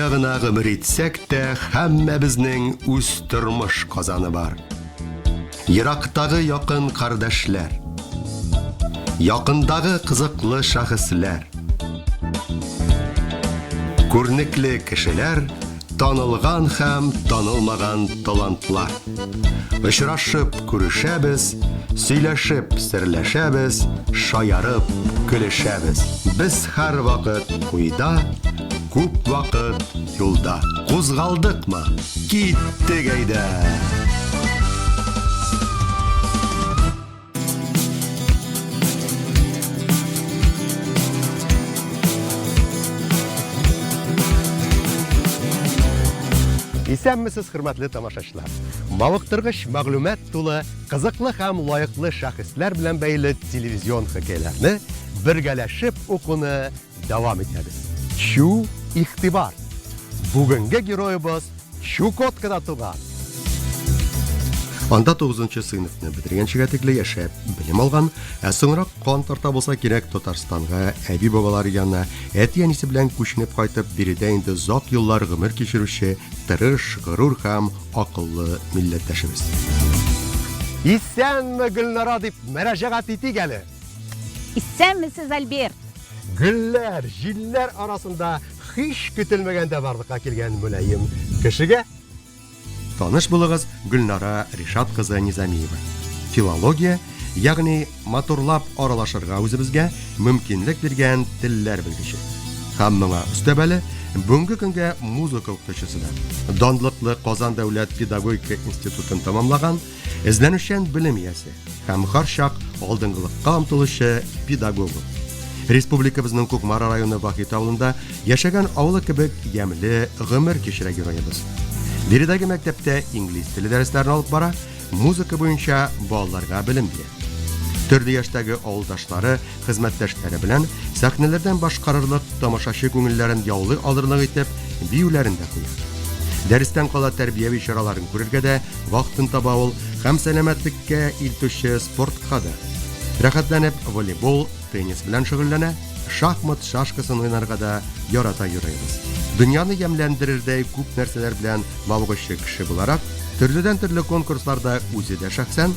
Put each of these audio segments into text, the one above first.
Кая гына гомер итсәк тә, һәммәбезнең үз тормыш казаны бар. Ерактагы якын кардәшләр, якындагы кызыклы шәхесләр, күренекле кешеләр, танылган һәм танылмаган талантлар. Очрашып күрешәбез, сөйләшеп серләшәбез, шаярып көлешәбез. Без һәрвакыт уйда, күп вакыт юлда. Кузгалдыкмы? Киттек әйдә! Исәнмесез, хөрмәтле тамашачылар. Мавыктыргыч мәгълүмат тулы, кызыклы һәм лаеклы шәхесләр белән бәйле телевизион хикәяләрне бергәләшеп укуны дәвам итәбез. Чү, игътибар! Бүгенге героебыз Чукоткада туган. Анда 9 сыйныфны бетергәнчегә тикле яшәп, белем алган, ә соңрак кан тарта булса кирәк Татарстанга әби-бабалары янына әти-әнисе белән күченеп кайтып, биредә инде озак еллар гомер кичерүче тырыш, горур һәм акыллы милләттәшебез. Исәнме, Гөлнара дип мөрәҗәгать итик әле. Исәнмесез, Альберт! Гөлләр, җилләр арасында һич көтелмәгәндә барлыкка килгән мөлаем кешегә таныш булыгыз Гөлнара Ришат кызы Низамиева. Филология, ягъни матурлап аралашырга үзебезгә мөмкинлек биргән телләр белгече. Һәм моңа өстәп әле, бүгенге көнгә музыка укытучысы да. Данлыклы Казан дәүләт педагогика институтын тәмамлаган, Эзләнүчән белем иясе һәм һәрчак алдынгылыкка омтылучы педагог ул. Республикабызның Кукмара районы Вахит авылында яшәгән авылы кебек ямьле гомер кичерә героебыз. Биредәге мәктәптә инглиз теле дәресләрен алып бара, музыка буенча балаларга белем бирә. Төрле яшьтәге авылдашлары, хезмәттәшләре белән сәхнәләрдән башкарырлык, тамашачы күңелләрен яулый алырлык итеп биюләрен дә куя. Дәрестән кала тәрбияви чараларын күрергә дә вакытын таба ул һәм сәламәтлеккә илтүче спортка да. Рәхәтләнеп волейбол, теннис белән шөгыльләнә, шахмат шашкасын уйнарга да ярата Юрыйбыз. Дөньяны ямьләндерердәй күп нәрсәләр белән мавыгучы кеше буларак, төрледән-төрле конкурсларда үзе дә шәхсән,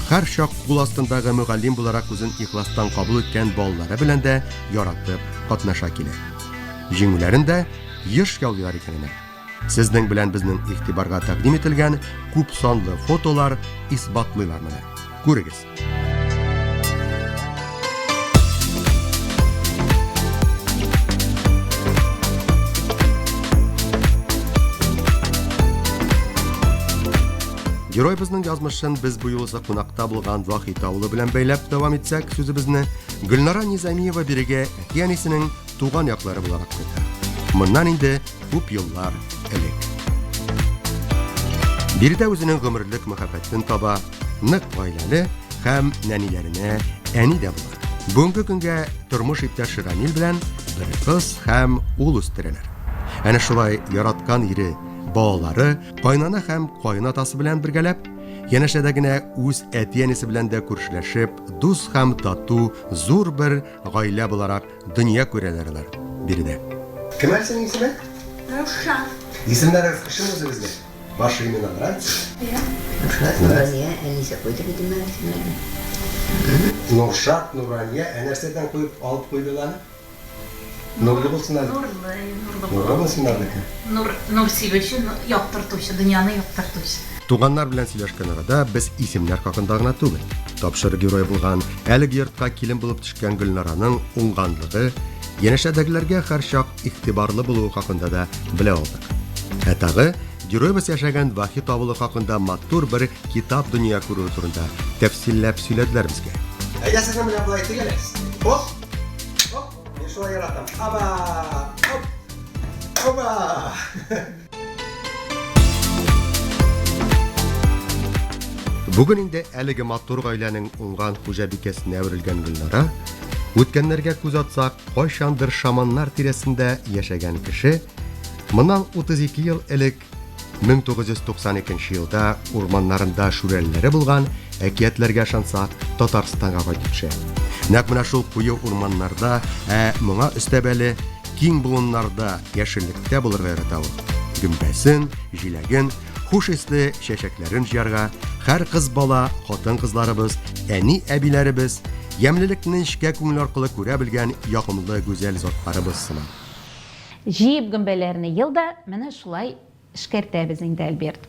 һәрчак кул астындагы мөгаллим буларак үзен ихластан кабул иткән балалары белән дә яратып катнаша килә. Җиңүләрен дә еш яулыйлар икән әнә. Сезнең белән безнең игътибарга тәкъдим ителгән күп санлы фотолар исбатлыйлар моны. Күрегез. Геройбызның язмышын без бу юлысы кунакта булган Вахит авылы белән бәйләп дәвам итсәк сүзебезне, Гөлнара Низамиева бирегә әти-әнисенең туган яклары буларак кайта. Моннан инде күп еллар элек. Биредә үзенең гомерлек мәхәббәтен таба, нык гаиләле һәм нәниләренә әни дә була. Бүгенге көнгә тормыш иптәше Рамил белән бер кыз һәм ул үстерәләр. Әнә шулай яраткан ире, балалары, кайнана һәм кайнатасы белән бергәләп, янәшәдә генә үз әти-әнисе белән дә күршеләшеп, дус һәм тату зур бер гаилә буларак дөнья күрәләр алар биредә. Кем әле синең исеме? Нуршат. Исемнәрегез ошыймы үзегезгә? Ваши имена нравятся? Да. Нуршат, Нурания, әнисе куйды бит инде исемнәрне. Нуршат, Нурания, ә нәрсәдән куеп алып куйдылар аны? Нурлы булсын әле. Нурлы, нурлы. Нурлы булсын әле. Нур, нур сибүче, яктыртучы, дөньяны яктыртучы. Туганнар белән сөйләшкән арада без исемнәр хакында гына түгел, тапшыру герое булган әлеге йортка килен булып төшкән Гөлнараның уңганлыгы, янәшәдәгеләргә һәрчак игътибарлы булуы хакында да белә алдык. Ә тагы героебыз яшәгән Вахит авылы хакында матур бер китап дөнья күрүе турында тәфсилләп сөйләделәр безгә. Әйдә сезнең белән болай итик әле. Оп! Оп! Мин шулай яратам. Аба! Оп! Оба! Бүген инде әлеге матур гаиләнең уңган хуҗабикәсенә әверелгән Гөлнара, үткәннәргә күз атсак, кайчандыр шаманнар тирәсендә яшәгән кеше, моннан 32 ел элек 1992 елда урманнарында шүрәлеләре булган әкиятләргә ышансак, Татарстанга кайтып төшә. Нәкъ менә шул куе урманнарда, ә моңа өстәп әле, Киң болыннарда, яшеллектә булырга ярата ул. Гөмбәсен, җиләген, хуш исле чәчәкләрен җыярга һәр кыз бала, хатын-кызларыбыз, әни-әбиләребез, ямьлелекне нечкә күңел аркылы күрә белгән ягымлы гүзәл затларыбыз сыман. Җыеп гөмбәләрне ел да менә шулай эшкәртәбез инде, Альберт.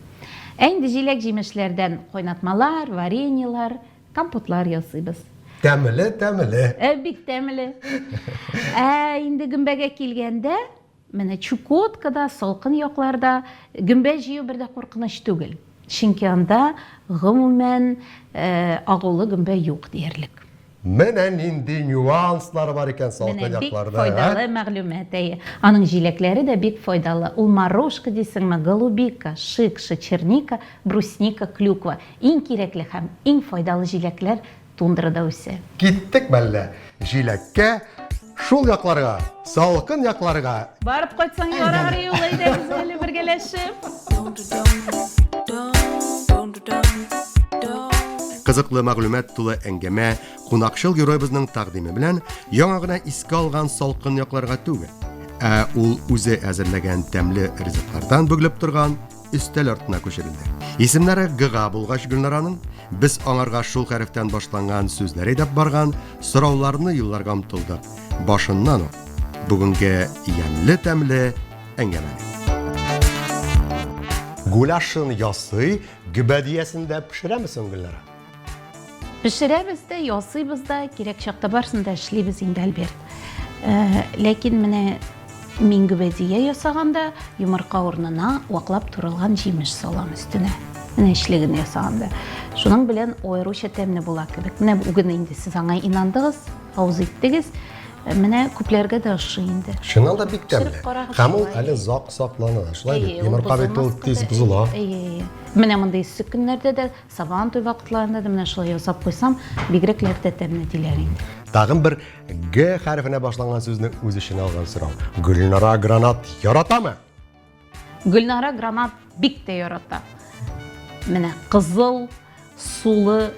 Ә инде җиләк-җимешләрдән кайнатмалар, вареньелар, компотлар ясыйбыз. Тәмле, тәмле. Ә, бик тәмле. Ә инде гөмбәгә килгәндә, менә Чукоткада, салкын якларда гөмбә җыю бер дә куркыныч түгел. Чөнки анда, гомумән, агулы гөмбә юк диярлек. Менә нинди нюанслар бар икән салкын Менә бик якларда, ә? файдалы мәгълүмат, әйе. Аның җиләкләре дә бик файдалы. Ул морошка дисеңме, голубика, шикша, черника, брусника, клюква. Иң кирәкле һәм иң файдалы җиләкләр тундрада үсә. Киттек мәллә җиләккә, шул якларга, салкын якларга? Барып кайтсаң ярар юл, әйдәгез әле бергәләшеп. Кызыклы мәгълүмат тулы әңгәмә кунакчыл героебызның тәкъдиме белән яңа гына искә алган салкын якларга түгел, ә ул үзе әзерләгән тәмле ризыклардан бөгелеп торган өстәл артына күчерелде. Исемнәре Гга булгач Гөлнараның, без аңарга шул хәрефтән башланган сүзләр әйдәп барган сорауларны юлларга омтылдык. Башыннан ук бүгенге ямьле-тәмле әңгәмәне. Гуляшын ясый, гөбәдиясен дә пешерәме соң Гөлнара? Пешерәбез дә, ясыйбыз да, кирәк чакта барысын да эшлибез инде, Альберт. Э, ләкин менә мин гөбәдия ясаганда йомырка урынына ваклап туралган җимеш салам өстенә. Менә эчлеген ясаганда. Шуның белән аеруча тәмле була кебек. Менә бүген инде сез аңа инандыгыз, авыз иттегез. Э, менә күпләргә дә ошый инде. Чыннан да бик тәмле. Һәм ул әле озак саклана да, шулай бит? Йомырка бит ул тиз бозыла. Әйе, әйе. Менә мондый эссе көннәрдә дә Сабан туй вакытларында да менә шулай ясап куйсам, бигрәкләр дә тәмле диләр инде. Тагын бер Г хәрефенә башланган сүзне үз эченә алган сорау. Гөлнара гранат яратамы? Гөлнара гранат бик тә ярата. Менә кызыл, сулы,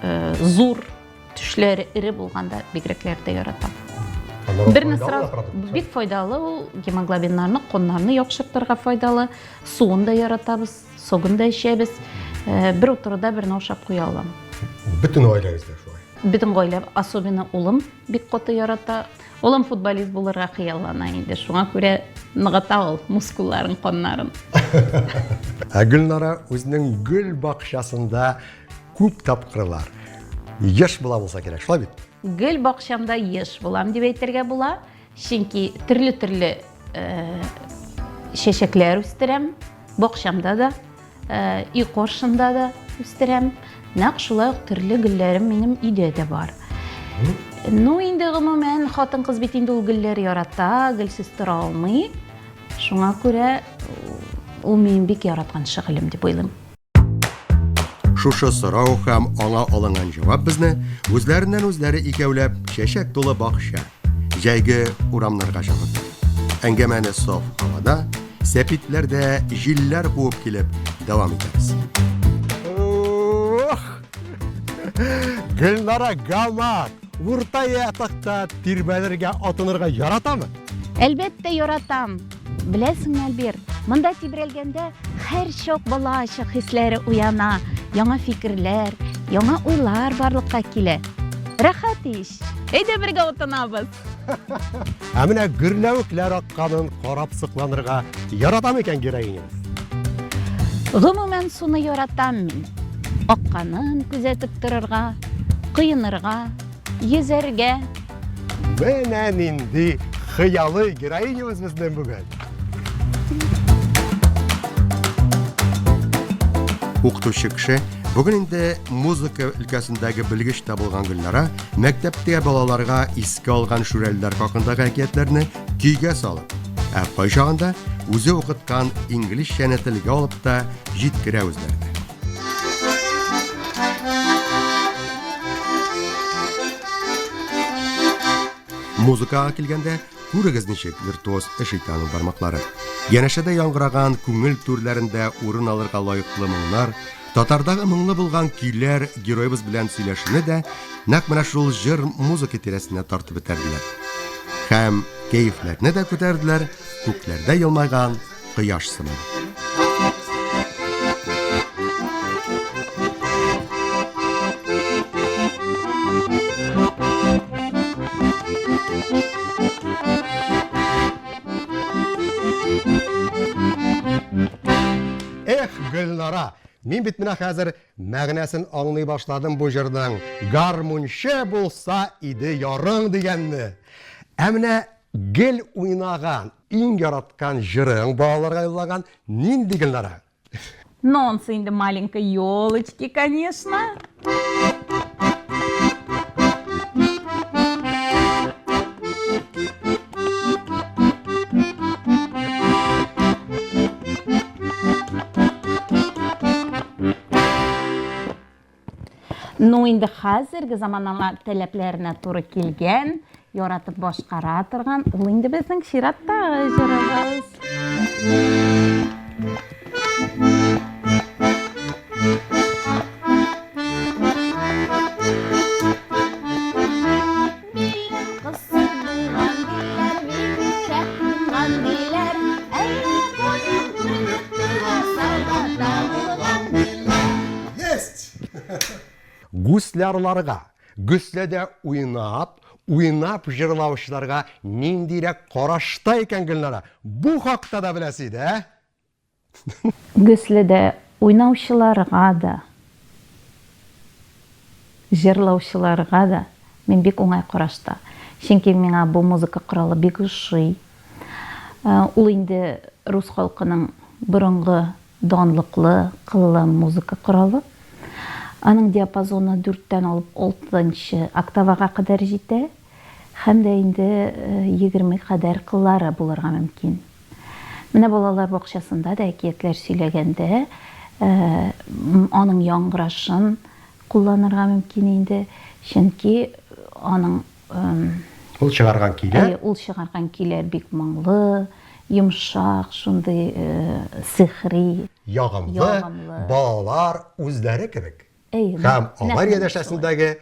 э, зур Төшләре эре булганда бигрәкләр дә ярата. Берне сразу бик файдалы ул гемоглобиннарны, коннарны яхшыртырга файдалы. Суын да яратабыз, согын да эчәбез. Э, бер утыруда берне ашап куя алам. Бөтен гаиләгез дә шулай. Бөтен гаилә, особенно улым бик каты ярата. Улым футболист булырга хыяллана инде. Шуңа күрә ныгыта ул мускулларын, каннарын. Ә Гөлнара үзенең гөл бакчасында Күп тапкырлар еш була булса кирәк, шулай бит? Гөл бакчамда еш булам дип әйтергә була, чөнки төрле-төрле э, чәчәкләр үстерәм, бакчамда да, э, өй каршында да үстерәм. Нәкъ шулай ук төрле гөлләрем минем өйдә дә бар. Ну, инде гомумән, хатын-кыз бит инде ул гөлләр ярата, гөлсез тора алмый. Шуңа күрә ул минем бик яраткан шөгылем дип уйлыйм. Шушы сорау һәм аңа алынган җавап безне үзләреннән үзләре икәүләп чәчәк тулы бакча, җәйге урамнарга чакырды. Әңгәмәне саф һавада, сәпитләрдә җилләр куып килеп дәвам итәбез. Ох! Гөлнара гамак, урта ятакта тирбәлергә атынырга яратамы? Әлбәттә, яратам. Беләсеңме, Альберт, монда тибрәлгәндә һәрчак балачак хисләре уяна, яңа фикерләр, яңа уйлар барлыкка килә. Рәхәт ич! Әйдә бергә утынабыз! Ә менә гөрләвекләр акканын карап сокланырга ярата микән героинябыз? Гомумән, суны яратам мин. Акканын күзәтеп торырга, коенырга, Йөзәргә. Менә нинди хыялый героинябыз безнең бүген. Укытучы кеше бүген инде музыка өлкәсендәге белгеч тә булган Гөлнара мәктәптә балаларга искә алган шүрәлеләр хакындагы әкиятләрне көйгә салып, ә кайчагында үзе укыткан инглизчәне телгә алып та җиткерә үзләренә. Музыкага килгәндә, күрегез ничек виртуоз эш итә аның бармаклары. Янәшәдә яңгыраган күңел түрләрендә урын алырга лаеклы моңнар, татардагы моңлы булган көйләр героебыз белән сөйләшүне дә нәкъ менә шул җыр музыка тирәсенә тартып этәрделәр. Һәм кәефләрне дә күтәрделәр, күкләрдә елмайган кояш сыман. Эх, Гөлнара, мин бит менә хәзер мәгънәсен аңлый башладым бу җырның. Гармунчы булса иде ярың дигәнне. Ә менә гел уйнаган, иң яраткан җырың балаларга юллаган нинди Гөлнара? Нонсы инде маленькой елочки, конечно. Ну, инде хәзерге заманалар таләпләренә туры килгән, яратып башкара торган, ул инде безнең чираттагы җырыбыз. Гуслярларга, гөсләдә уйнап, уйнап җырлаучыларга ниндирәк карашта икән Гөлнара? Бу хакта да беләсе иде, ә? Гөсләдә уйнаучыларга да, җырлаучыларга да мин бик уңай карашта. Чөнки миңа бу музыка коралы бик ошый. Ул инде рус халкының борынгы данлыклы, кыллы музыка коралы. Аның диапазоны дүрттән алып алтынчы октавага кадәр җитә һәм дә инде 20 кадәр кыллары булырга мөмкин. Менә балалар бакчасында да әкиятләр сөйләгәндә аның яңгырашын кулланырга мөмкин инде, чөнки аның Ул чыгарган көйләр? Әйе, ул чыгарган көйләр бик моңлы, йомшак, шундый сихри. Ягымлы, балалар үзләре кебек. Әйе. Һәм алар янәшәсендәге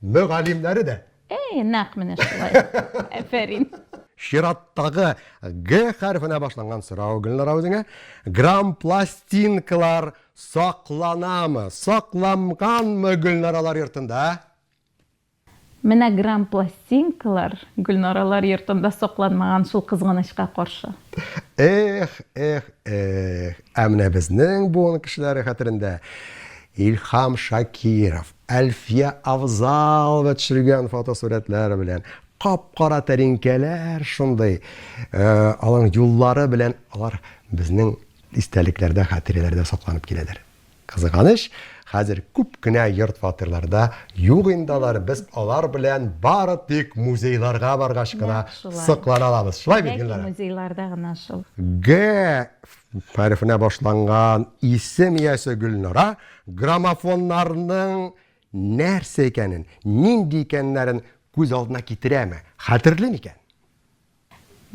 Мөгаллимнәре дә. Әй, нәкъ менә шулай. Афәрин. Чираттагы Г хәрефенә башланган сорау, Гөлнара үзеңә. Грампластинкалар сакланамы, сакланганмы Гөлнаралар йортында? Менә грампластинкалар Гөлнаралар йортында сакланмаган шул кызганычка каршы. Эх, эх, эх, ә менә безнең буын кешеләре хәтерендә Илһам Шакиров, Әлфия Авзалова төшергән фотосурәтләр белән, кап-кара тәлинкәләр шундый, аларның юллары белән алар безнең истәлекләрдә, хатирәләрдә сакланып киләләр. Кызганыч, хәзер күп кенә йорт-фатирларда юк инде алар, без алар белән бары тик музейларга баргач кына соклана алабыз. Шулай бит, Гөлнара? Ләкин музейларда гына шул. Г хәрефенә башланган исем иясе Гөлнара граммофоннарның нәрсә икәнен, нинди икәннәрен күз алдына китерәме, хәтерли микән?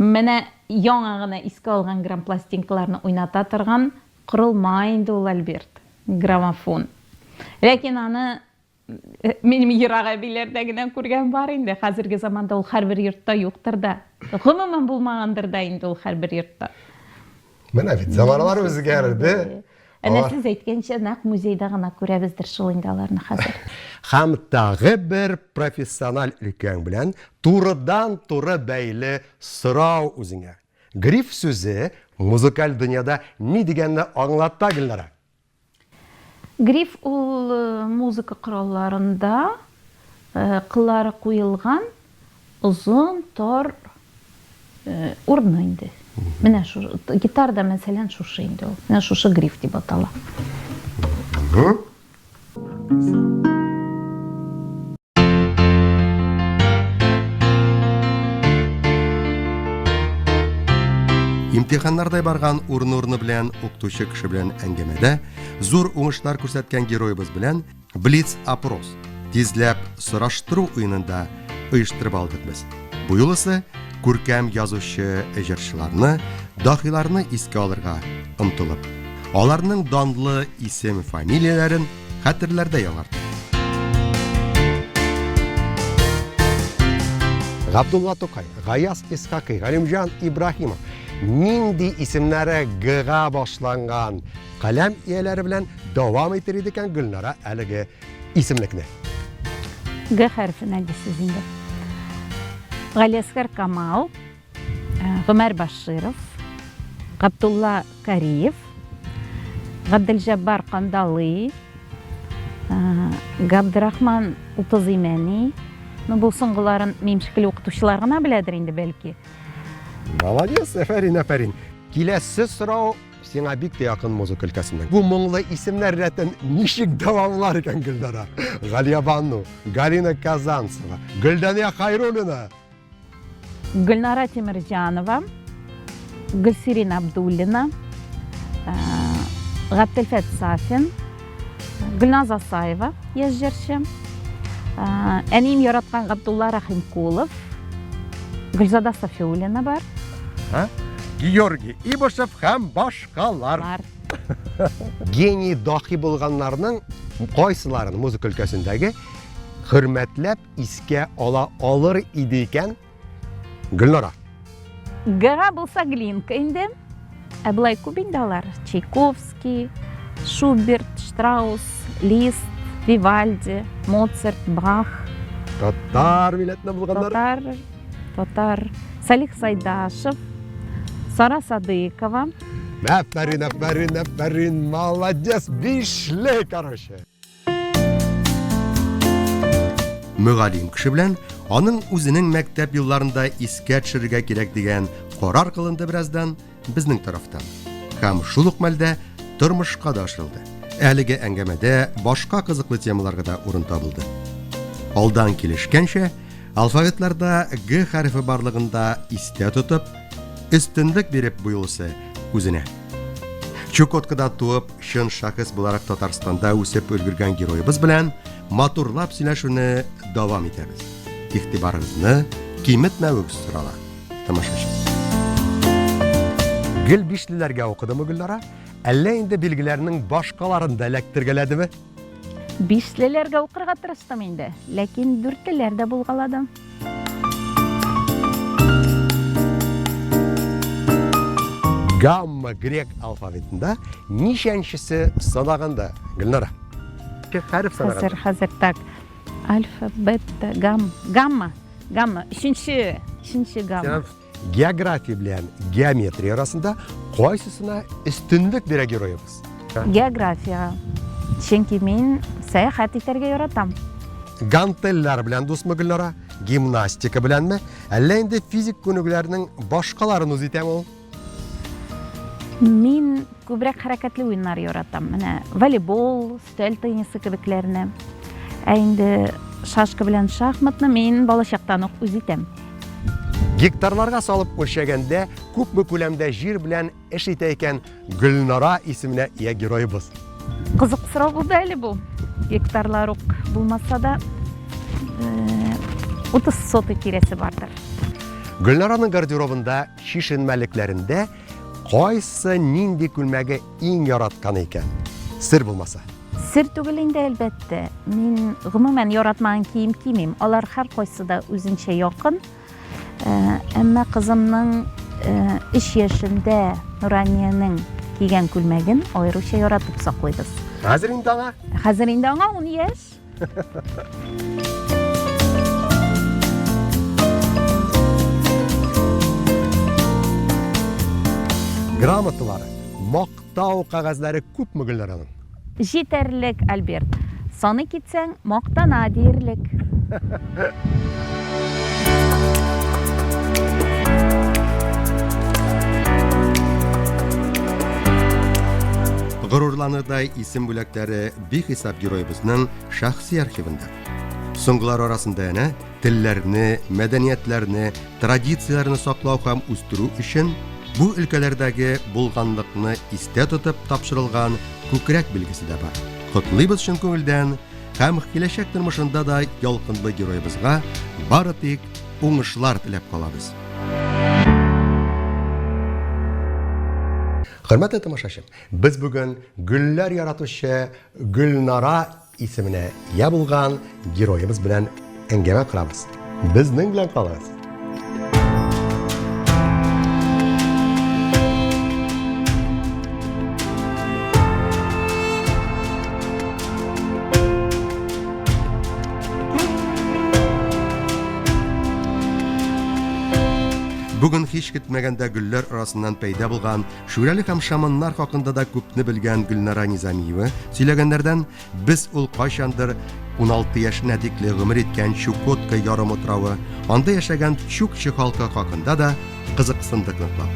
Менә яңа гына искә алган грампластинкаларны уйната торган корылма инде ул, Альберт, граммофон. Ләкин аны Минем ерак әбиләрдә генә күргән бар инде. Хәзерге заманда ул һәрбер йортта юктыр да. Гомумән булмагандыр да инде ул һәрбер йортта. Менә бит заманалар үзгәрде. Әнә сез әйткәнчә, нәкъ музейда гына күрәбездер шул инде аларны хәзер. Һәм тагы бер профессиональ өлкәң белән турыдан-туры бәйле сорау үзеңә. Гриф сүзе музыкаль дөньяда ни дигәнне аңлата, Гөлнара? Гриф ул музыка коралларында кыллары куелган озын, тар урыны инде. Менә шу гитарада, мәсәлән, шушы инде ул. Менә шушы гриф дип атала. Имтиханнардай барган урыны-урыны белән укытучы кеше белән әңгәмәдә зур уңышлар күрсәткән героебыз белән блиц-опрос, тизләп сораштыру уенын да оештырып алдык без. Бу юлысы күркәм язучы, җырчыларны, даһиларны искә алырга омтылып, аларның данлы исем-фамилияләрен хәтерләрдә яңартып. Габдулла Тукай, Гаяз Исхакый, Галимҗан Ибраһимов нинди исемнәре Г-га башланган каләм ияләре белән дәвам итер иде икән Гөлнара әлеге исемлекне? Г хәрефенә дисез инде. Галиәсгар Камал, э, Гомәр Баширов, Габдулла Кариев, Габделҗаббар Кандалый, э, Габдрахман Утыз Имәни. Ну, бу соңгыларын минем шикелле укытучылар гына беләдер инде, бәлки. Молодец, афәрин, афәрин. Киләсе сорау сиңа бик тә якын музыка өлкәсеннән. Бу моңлы исемнәр рәтен ничек дәвамлар икән Гөлнара? Галиябану, Галина Казанцева, Гөлдания Хайруллина. Гөлнара Тимерҗанова, Гөлсирин Абдуллина, э, Габделфәт Сафин, Гөлназ Асаева, яшь җырчы, э, әнием яраткан Габдулла Рахимкулов, Гөлзада Сафиуллина бар. Ха? Георгий Ибушев һәм башкалар. Бар. Гений дахи булганнарның кайсыларын музыка өлкәсендәге хөрмәтләп искә ала алыр иде икән Гөлнара? Гага булса Глинка инде. Ә болай күп инде алар. Чайковский, Шуберт, Штраус, Лист, Вивальди, Моцарт, Бах. Татар милләтеннән булганнар. Татар, татар. Салих Сайдашев, Сара Садыкова. Афәрин, афәрин, афәрин, молодец, бишле, короче. Мөгаллим кеше белән аның үзенең мәктәп елларында искә төшерергә кирәк дигән карар кылынды бераздан безнең тарафтан. Һәм шул ук мәлдә тормышка да ашырылды. Әлеге әңгәмәдә башка кызыклы темаларга да урын табылды. Алдан килешкәнчә, алфавитларда Г хәрефе барлыгын да истә тотып, өстенлек биреп бу юлысы үзенә. Чукоткада туып, чын шәхес буларак Татарстанда үсеп өлгергән героебыз белән матурлап сөйләшүне дәвам итәбез. Игътибарыгызны киметмәвегез сорала, тамашачы. Гел бишлеләргә укыдымы Гөлнара? Әллә инде билгеләрнең башкаларын да эләктергәләдеме? Бишлеләргә укырга тырыштым инде, ләкин дүртлеләр дә булгалады. Гамма грек алфавитында ничәнчесе санаганда, Гөлнара? Хәреф санаганда. Хәзер, хәзер, так. Альфа, бета, гамма, гамма, гамма, өченче, өченче гамма. География белән геометрия арасында кайсысына өстенлек бирә героебыз? Географиягә. Чөнки мин сәяхәт итәргә яратам. Гантельләр белән дусмы Гөлнара? Гимнастика беләнме? Әллә инде физик күнегүләрнең башкаларын үз итәме ул? Мин күбрәк хәрәкәтле уеннар яратам. Менә волейбол, өстәл теннисы кебекләрне. Ә инде шашка белән шахматны мин балачактан ук үз итәм. Гектарларга салып үлчәгәндә күпме күләмдә җир белән эш итә икән Гөлнара исеменә ия героебыз? Кызык сорау булды әле бу. Гектарлар ук булмаса да, 30 сотый тирәсе бардыр. Гөлнараның гардеробында, чишенмәлекләрендә кайсы нинди күлмәге иң яратканы икән? Сер булмаса. Сер түгел инде, әлбәттә. Мин гомумән яратмаган кием кимим. Алар һәркайсы да үзенчә якын. Э, әмма кызымның э, өч яшендә Нураниянең кигән күлмәген аеруча яратып саклыйбыз. Хәзер инде аңа? Хәзер инде аңа 10 яшь. Грамоталары, мактау кәгазьләре күпме Гөлнараның? Җитәрлек, Альберт. Саный китсәң, мактана диярлек. Горурланырдай исем бүләкләре бихисап героебызның шәхси архивында. Соңгылар арасында әнә телләрне, мәдәниятләрне, традицияләрне саклау һәм үстерү өчен бу өлкәләрдәге булганлыкны истә тотып тапшырылган күкрәк билгесе дә бар. Котлыйбыз чын күңелдән һәм киләчәк тормышында да ялкынлы героебызга бары тик уңышлар теләп калабыз. Хөрмәтле тамашачым, без бүген гөлләр яратучы Гөлнара исеменә ия булган героебыз белән әңгәмә корабыз. Безнең белән калыгыз. Бүген һич көтмәгәндә гөлләр арасыннан пәйда булган Шүрәле һәм шаманнар хакында да күпне белгән Гөлнара Низамиева сөйләгәннәрдән без ул кайчандыр 16 яшенә тикле гомер иткән Чукотка ярымутравы, анда яшәгән чукчы халкы хакында да кызыксындык ныклап.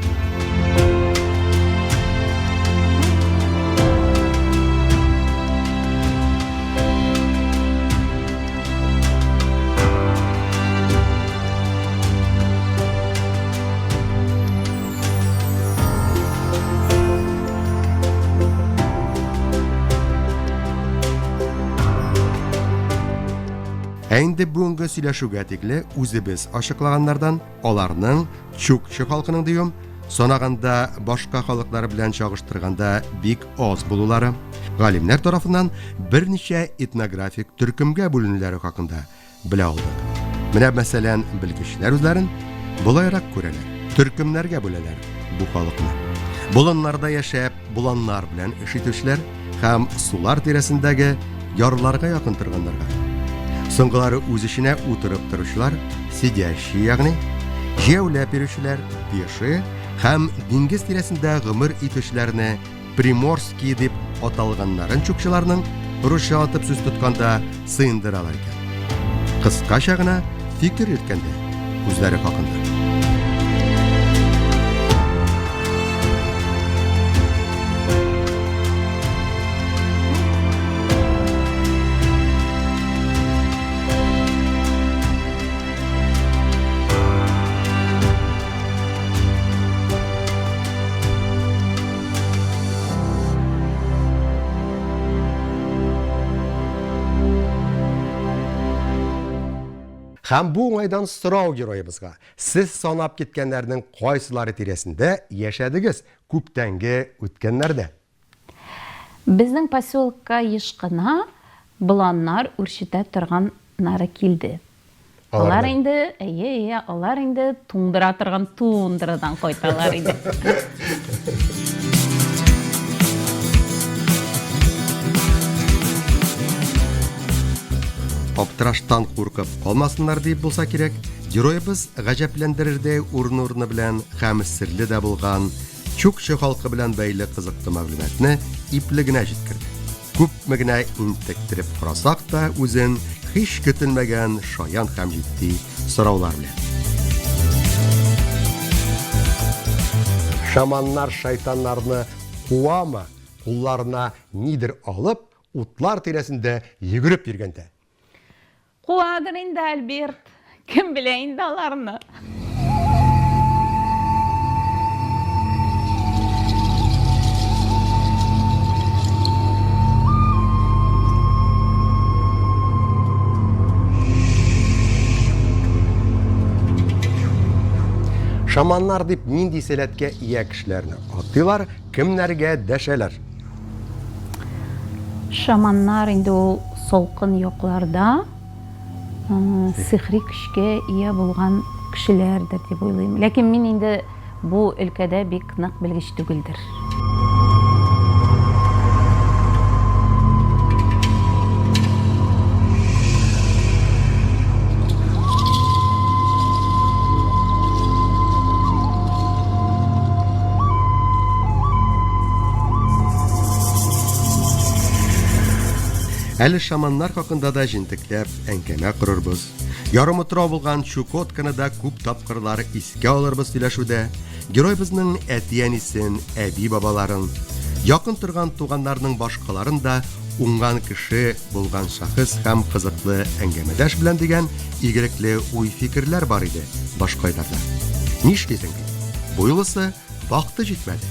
Ә инде бүгенге сөйләшүгә тикле үзебез ачыклаганнардан аларның чукчы халкының диюем, санаганда башка халыклар белән чагыштырганда бик аз булулары, галимнәр тарафыннан берничә этнографик төркемгә бүленүләре хакында белә алдык. Менә, мәсәлән, белгечләр үзләрен болайрак күрәләр, төркемнәргә бүләләр бу халыкны. Болыннарда яшәп, боланнар белән эш итүчеләр һәм сулар тирәсендәге ярларга якын торганнарга. Соңгылары үз эченә утырып торучылар, сидящие, ягъни җәяүләп йөрүчеләр, пешие һәм диңгез тирәсендә гомер итүчеләрне Приморские дип аталганнарын чукчыларның русча атып сүз тотканда сыендыралар икән. Кыскача гына фикер йөрткәндә үзләре хакында. Һәм бу уңайдан сорау героебызга, сез санап киткәннәрнең кайсылары тирәсендә яшәдегез күптәнге үткәннәрдә? Безнең поселокка еш кына боланнар үрчетә торганнары килде. Алар инде, әйе, әйе, алар инде туңдыра торган тундрадан кайталар иде. Аптыраштан куркып калмасыннар дип булса кирәк, героебыз гаҗәпләндерердәй урыны-урыны белән һәм серле дә булган Чукча халкы белән бәйле кызыклы мәгълүматны ипле генә җиткерде. Күпме генә интектереп карасак та, үзен һич көтелмәгән шаян һәм җитди сораулар белән. Шаманнар шайтаннарны куамы, кулларына нидер алып, утлар тирәсендә йөгереп йөргәндә? Куадыр инде Альберт. Кем белә инде аларны. Шаманнар дип нинди сәләткә ия кешеләрне атыйлар, кемнәргә дәшәләр? Шаманнар инде ул салкын якларда сихри көчкә ия булган кешеләрдер дип уйлыйм. Ләкин мин инде бу өлкәдә бик нык белгеч түгелдер. Әле шаманнар хакында да җентекләп әңгәмә корырбыз. Ярымутрау булган Чукотканы да күп тапкырлар искә алырбыз сөйләшүдә. Геройбызның әти-әнисен, әби-бабаларын, якын торган туганнарының башкаларын да уңган кеше булган шәхес һәм кызыклы әңгәмәдәш белән дигән игелекле уй-фикерләр бар иде башкайларда. Нишлисең бит, бу юлысы вакыты җитмәде.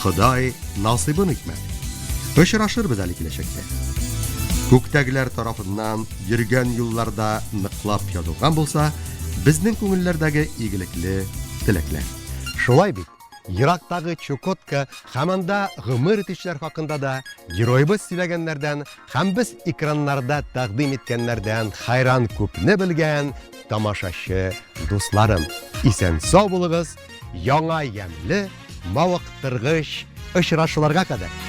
Ходай насыйбын итмәде. Очрашырбыз әле киләчәктә. Күктәгеләр тарафыннан йөргән юлларда ныклап язылган булса, безнең күңелләрдәге игелекле теләкләр. Шулай бит, ерактагы Чукотка һәм анда гомер итүчеләр хакында да героебыз сөйләгәннәрдән һәм без экраннарда тәкъдим иткәннәрдән хәйран күпне белгән тамашачы дусларым. Исән-сау булыгыз, яңа ямьле, мавыктыргыч очрашуларга кадәр!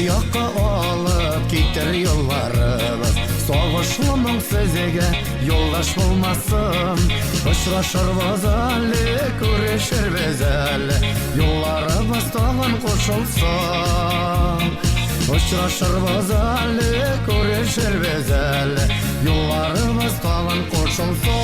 якка алып китер юлларыбыз. Сагышлы моң сезгә юлдаш булмасын. Очрашырбыз әле, күрешербез әле, юлларыбыз тагын кушылса. Очрашырбыз әле, күрешербез әле, юлларыбыз тагын кушылса.